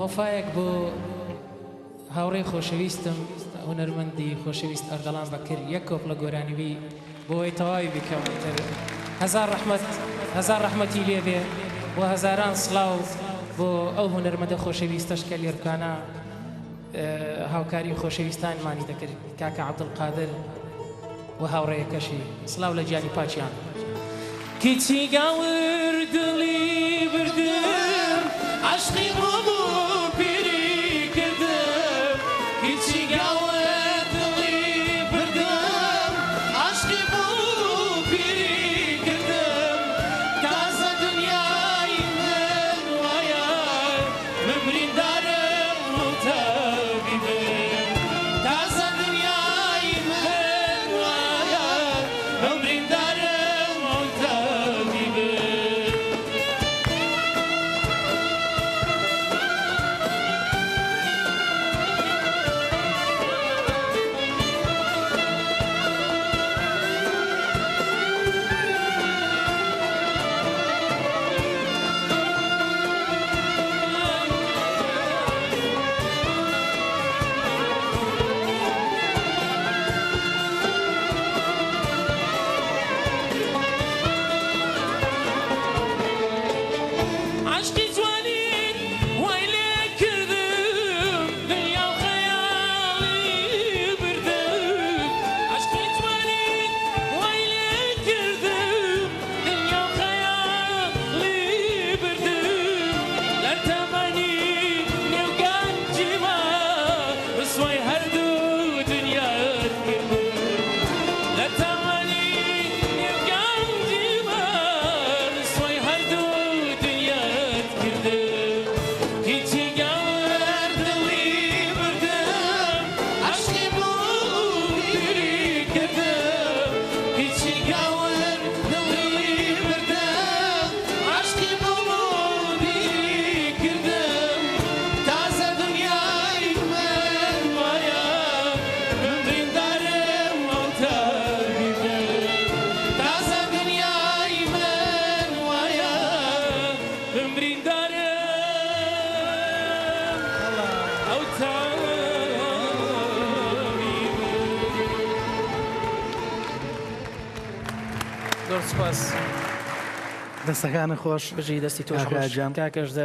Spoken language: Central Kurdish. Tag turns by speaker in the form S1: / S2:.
S1: وەفایەک بۆ هاوڕێی خۆشەویستم هونەرمەندی خۆشەویست ئەردەڵان بەکر یەک کۆپلە گۆرانی بی بۆ ئەوەی تەواوی بکەم ئیتر هەزار ڕەحمەت هەزار ڕەحمەتی لێ بێ و هەزاران سڵاو بۆ ئەو هونەرمەندە خۆشەویستەش کە لێرکانە هاوکاری خۆشەویستانمانی دەکرد کاکە عەبدولقادر و هاوڕێیەکەشی سڵاو لە گیانی پاکیان. کچی گاور دڵی بردم عەشقی بووم و پیری کردم کچی گاور دڵی بردم عەشقی بووم و پیری کردم تازە دنیای من وایە من بریندارم و تەبیبم تازە دنیای من وایە من بریندارم و تەبیبم. عەشقی جوانیت وای لێ کردم دنیا و خەیاڵی بردم عەشقی جوانیت وای لێ کردم دنیا و خەیاڵی بردم لە تەمەنی نێو گەنجیما ڕسوای هەردوو دنیات کردم لە تەمەنی نێو گەنجیما ڕسوای هەردوو دنیات کردم هیچی گەور دڵی بردم عەشقی بوو پیری کردم هیچی گاور دڵی بردم عەشقی بووم و پیری کردم تازە دنیای من وایە من بریندارم ئەو تەبیبم تازە دنیای من وایە من بریندارم ئەو تەبیبم. زۆر سوپاس.
S2: دەستەکانت خۆش
S1: بژی دەستی تۆش
S2: کاکە
S1: خۆش
S2: گیان.
S1: کاکەش دە.